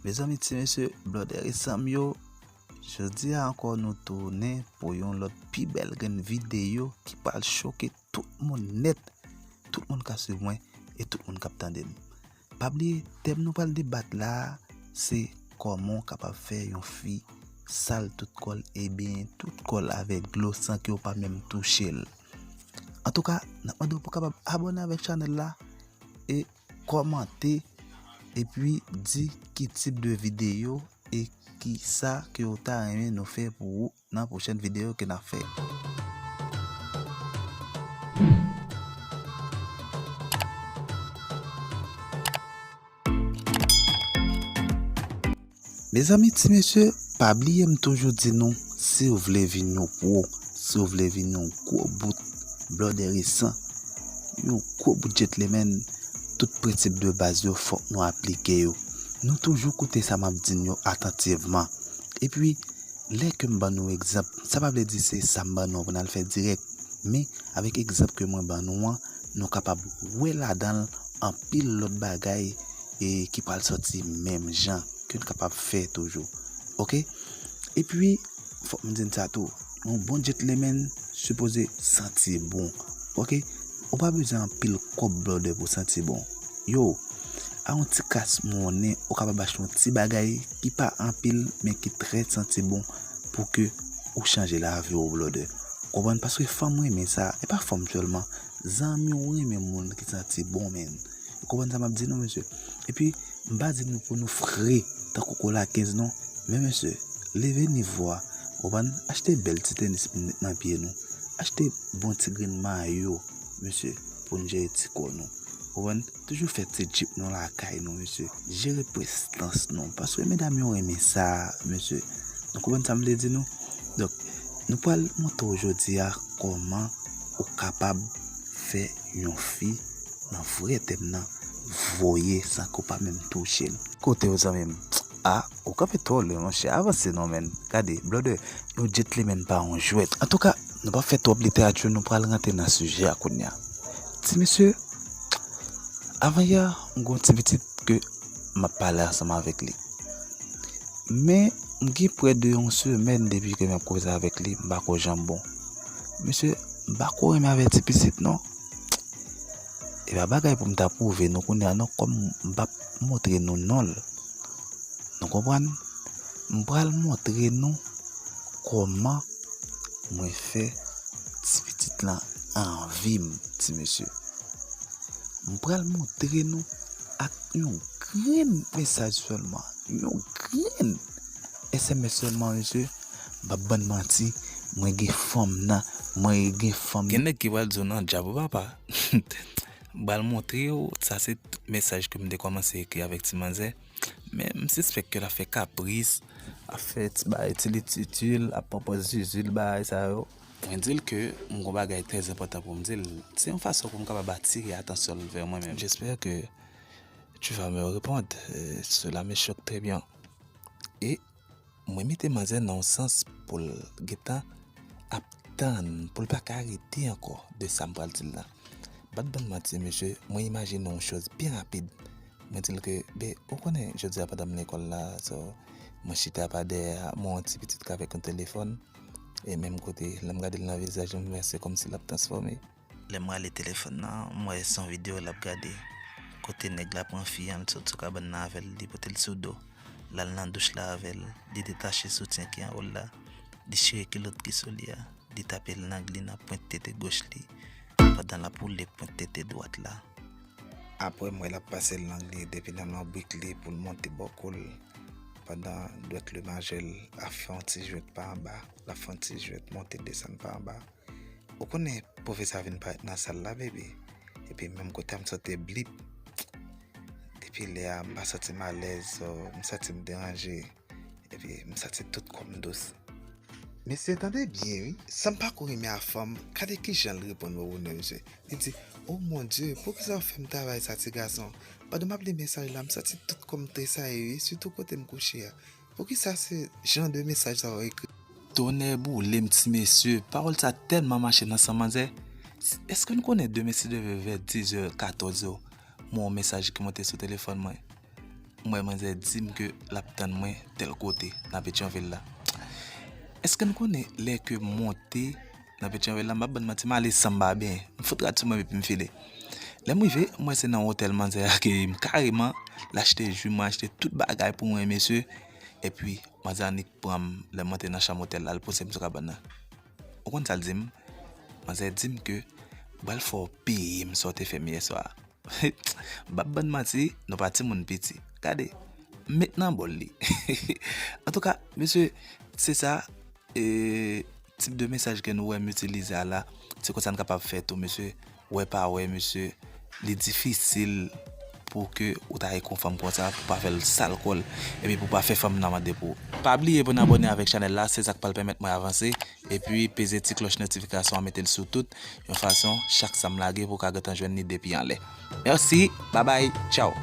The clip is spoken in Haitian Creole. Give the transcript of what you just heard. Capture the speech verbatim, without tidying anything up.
Mezanmi, ti mesye, blòdè resan m yo, jodi a ankò nou tounen pou yon lòt pi bèl grenn videyo ki pral choke tout moun nèt. Tout moun k ap swiv mwen e tout moun k ap tande m. Pa bliye, tèm nou pral debat la a, se kòman w kapab fè yon fi sal tout kò l, ebyen tout kò l avèk dlo san ke w pa menm touche l. Antouka, n ap mande w pou w kapab abòne avèk chanèl la e kòmante, epi di ki tip de videyo e kisa ke w ta renmen nou fè pou ou nan pwochèn videyo ke n ap fè. Mezanmi, ti mesye, pa bliye m toujou di nou, si w vle vin yon pwo, si w vle vin yon gwo bout blòdè resan, yon gwo bout gentleman, tout prensip de baz yo fòk nou aplike yo. Nou toujou koute sa m ap di n yo atantivman. Epi, lè ke m ban nou egzanp, sa pa vle di se sa m ban nou an pou n al fè dirèk, men avèk egzanp ke mwen ban nou an, nou kapab wè ladan l anpil lòt bagay e ki pral sòti menm jan ke n kapab fè toujou. Oke? Epi, fòk m di n sa tou, yon bon gentleman sipoze santi bon. Oke? Ou pa bezwen anpil kòb blòdè pou santi bon. Yo, a yon ti kas monnen, ou kapab achte yon ti bagay ki pa anpil, men ki trè santi bon pou ke ou chanje lavi w, blòdè. Konprann? Paske fanm renmen sa, e pa fanm sèlman. Zanmi w renmen moun ki santi bon, menn. Ou konprann sa m ap di nou, mesye? Epi, m pa di nou pou nou fre tankou kola kenz non. Men, mesye, leve nivo a. Konprann? Achte bèl ti tenis pou n met nan pye nou. Achte bon ti grenn mayo, mesye, pou n jere ti kò nou. Konprann? Toujou fè ti djip nou lakay nou, mesye. Jere prestans nou. Paske medam yo renmen sa, mesye. Nou konprann sa m vle di nou? Donk, nou pral montre w jodi a kòman ou kapab fè yon fi nan vrè tèm nan voye san ke w pa menm touche l. Kote w, zanmi m? A, ou kanpe twò lwen, monchè. Avanse non, menn. Gade, blòdè, yon gentleman pa yon jwèt. Antouka, nou p ap fè twòp literati, nou pral rantre nan sijè a kounye a. Ti mesye, avan yè, m gen yon ti pitit ke m ap pale ansanm avèk li. Men, m gen prè de yon semèn depi ke m ap koze avèk li, m pa ko jan bon. Mesye, m pa ko renmen avèti pitit non. E pa bagay pou m ta pwouve nou kounye a non, kòm m p ap montre nou non l. Nou konprann? M pral montre nou kòman mwen fè ti pitit lan anvi m, ti mesye. M pral montre nou ak yon grenn mesaj sèlman. Yon grenn S M S sèlman, mesye. M p ap bann manti, mwen gen fanm nan, mwen gen fanm. Gen nèg ki pral di w nan djab ou papa. M pral montre w, sa se mesaj ke m te kòmanse ekri avèk ti manzè. Men m sispèk ke l ap fè kapris, ap fè ti bagay ti li titil, ap pran pòz zizi l, bagay sa yo. Mwen di l ke m gon bagay trè enpòtan pou m di l. Se yon fason pou m kapab atire atansyon l vè mwen menm. J'espère que tu vas me répondre. Euh, cela me choque très bien. E mwen mete manzè nan yon sans pou l gentan ap tann, pou l pa ka rete ankò de sa m pral di l la. M pa t bann manti, mesye, mwen imajine yon choz byen rapid. Mwen di l ke, be, ou konnen, jodi a pandan m lekòl la, so, mwen chita pa dèyè, mwen yon ti pitit k avèk yon telefòn, e menm kote, lè m gade l nan vizaj li, m wè se kòmsi l ap transfòme. Lè m rale telefòn nan, m wè se yon videyo l ap gade, kote nèg la pran fi an, l sot sou kabann nan avè l, li pote l sou do, l al nan douch la avè l, li detache soutyen ki anwo l la, li chire kilòt ki sou li a, li tape l nan gli nan pwent tete goch li, pandan l ap woule pwent tete dwat la. Apre, m wè l ap pase l nan gli depi nan lonbrik li pou l monte bò kou l, pandan dwèt lemajè l ap fè yon ti jwèt pa anba, l ap fè yon ti jwèt monte desann pa anba. Ou konnen, pwofesè a vin parèt nan sal la, baby. Epi menm kote a m sot blip. Depi lè a, m pa santi m alèz, so, m santi m deranje. Epi m santi tout kò m dous. Mesye, tande byen, wi. Sa m pa ko renmen a fanm, gade kijan l reponn Wowonè, mesye. Li di, "Oh mon Dieu, poukisa w fè m travay sa, ti gason?" Pandan m ap li mesaj la, m santi tout kò m tresayi, wi, sitou kote m kouche a. Poukisa se jan de mesaj sa yo ekri? Tonnè boule m, ti mesye, pawòl sa tèlman mache nan san manzè. Èske n konnen demen si Dye vle vè diz è katòz yo, m wè yon mesaj ki monte sou telefòn mwen? M wè manzè di m ke l ap tann mwen tèl kote nan Petyonvil la. Èske n konnen lè ke m monte nan Petyonvil la, m p ap bann manti, m ale san m pa benyen. M fout rad sou mwen epi m file. Lè m rive, m wè se nan otèl manzè a ke m kareman, l achte jwi, mwen achte tout bagay pou mwen, mesye. Epi, manzè annik pran m, lè m monte nan chanm otèl la, l pouse m sou kabann nan. Ou konn sa l di m? Manzè di m ke l pral fè w peye m sa w te fè m yè swa a. M p ap bann manti, nou pa timoun piti. Gade, m met nan bòl li. Antouka, mesye, se sa, e, tip de mesaj ke nou wè m itilize a la, se konsa n kapab fè tou, mesye. Wè pa wè, mesye, li difisil pou ke ou ta ek yon fanm konsa, pou pa fè l sal kò l, epi pou pa fè fanm nan mande pou ou. Pa bliye pou n abòne avèk chanèl la, se sa k pral pèmèt mwen avanse, epi peze ti klòch notifikasyon an, mete l sou tout, yon fason, chak sa m lage, pou w ka gentan jwenn li depi anlè. Mèsi, babay, tchaw!